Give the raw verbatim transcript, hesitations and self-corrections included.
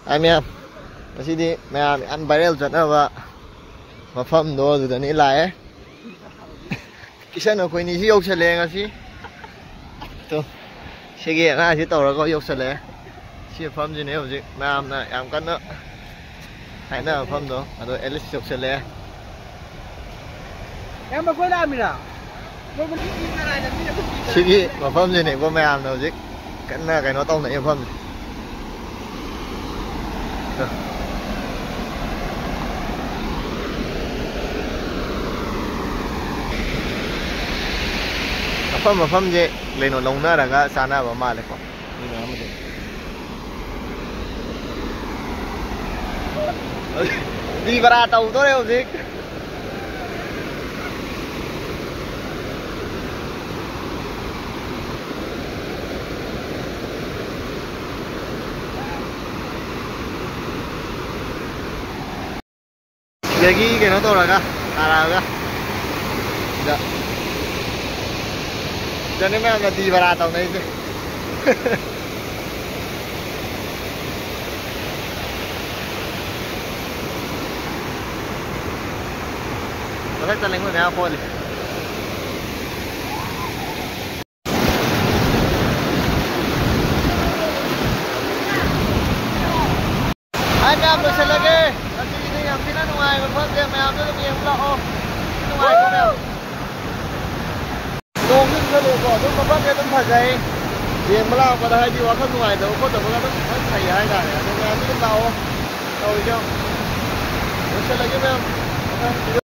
ꯑꯥꯏ ꯃꯌꯥꯝ, ꯉꯁꯤꯗꯤ ꯃꯌꯥꯝ ꯌꯥꯝ viral ꯆꯠꯅꯕ ꯃꯐꯝꯗꯣ ꯑꯗꯨꯗꯅꯤ ꯂꯥꯛꯑꯦ꯫ ꯀꯤꯁꯟ ꯑꯩꯈꯣꯏꯅꯤꯁꯤ ꯌꯧꯁꯜꯂꯛꯑꯦ ꯉꯁꯤ꯫ ꯇꯣ, ꯁꯤꯒꯤ ꯑꯉꯥꯡꯁꯤ ꯇꯧꯔꯒ ꯌꯧꯁꯜꯂꯛꯑꯦ꯫ ꯁꯤ ꯃꯐꯝꯁꯤꯅꯦ ꯍꯧꯖꯤꯛ ꯃꯌꯥꯝꯅ ꯌꯥꯝ ꯀꯟꯅ ꯍꯥꯏꯅꯕ ꯃꯐꯝꯗꯣ꯫ ꯑꯗꯣ ꯑꯦꯂꯤꯁ ꯌꯧꯁꯜꯂꯛꯑꯦ꯫ ꯏꯌꯥꯝꯕ, ꯀꯣꯏ ꯂꯥꯛꯑꯝꯃꯤꯔꯥ? ꯁꯤꯒꯤ ꯃꯐꯝꯁꯤꯅꯦꯀꯣ ꯃꯌꯥꯝꯅ ꯍꯧꯖꯤꯛ ꯀꯟꯅ ꯀꯩꯅꯣ ꯇꯧꯅꯩ ꯃꯐꯝꯁꯦ꯫ ꯃꯐꯝ ꯃꯐꯝꯁꯦ ꯀꯩꯅꯣ ꯂꯧꯅꯔꯒ ꯆꯥꯅꯕ ꯃꯥꯜꯂꯦꯀꯣ꯫ ꯃꯤ ꯃꯌꯥꯝ ꯑꯃꯁꯨ ꯗꯤ ꯕꯔꯥ ꯇꯧꯗꯣꯔꯦ ꯍꯧꯖꯤꯛ꯫ ꯁꯤꯗꯒꯤ ꯀꯩꯅꯣ ꯇꯧꯔꯒ ꯇꯥꯔꯛꯑꯒ ꯁꯤꯗ, ꯁꯤꯗꯅꯦ ꯃꯌꯥꯝꯅ ꯗꯤ ꯕꯔꯥ ꯇꯧꯅꯩꯁꯦ꯫ ꯃꯊꯛꯇ ꯂꯩꯉꯣꯏ ꯃꯌꯥꯝ ꯍꯣꯜꯂꯤ꯫ ꯍꯥꯏ ꯃꯌꯥꯝ, ꯂꯣꯏꯁꯤꯜꯂꯒꯦ꯫ ꯉꯁꯤꯒꯤꯗꯤ ꯌꯥꯝ ꯊꯤꯅ ꯅꯨꯡꯉꯥꯏꯕ ꯃꯐꯝꯁꯦ, ꯃꯌꯥꯝꯁꯨ ꯑꯗꯨꯝ ꯌꯦꯡꯕ ꯂꯥꯛꯑꯣ꯫ ꯅꯨꯡꯉꯥꯏꯀꯣ ꯃꯌꯥꯝ? ꯅꯣꯡꯁꯨ ꯆꯨꯁꯜꯂꯛꯑꯦꯀꯣ, ꯑꯗꯨꯝ ꯃꯐꯝꯁꯦ ꯑꯗꯨꯝ ꯐꯖꯩ꯫ ꯌꯦꯡꯕ ꯂꯥꯛꯄꯗ ꯍꯥꯏꯗꯤ ꯋꯥꯈꯜ ꯅꯨꯡꯉꯥꯏꯇꯕ ꯈꯣꯠꯇꯕꯒ ꯑꯗꯨꯝ ꯐꯖꯅ ꯐꯩ ꯍꯥꯏꯇꯥꯔꯦ꯫ ꯑꯗꯣ ꯃꯌꯥꯝꯁꯨ ꯑꯗꯨꯝ ꯂꯥꯛꯑꯣ꯫ ꯇꯧꯔꯤꯁꯦ ꯌꯦꯡꯉꯣ꯫ ꯂꯣꯏꯁꯤꯜꯂꯒꯦ ꯃꯌꯥꯝ꯫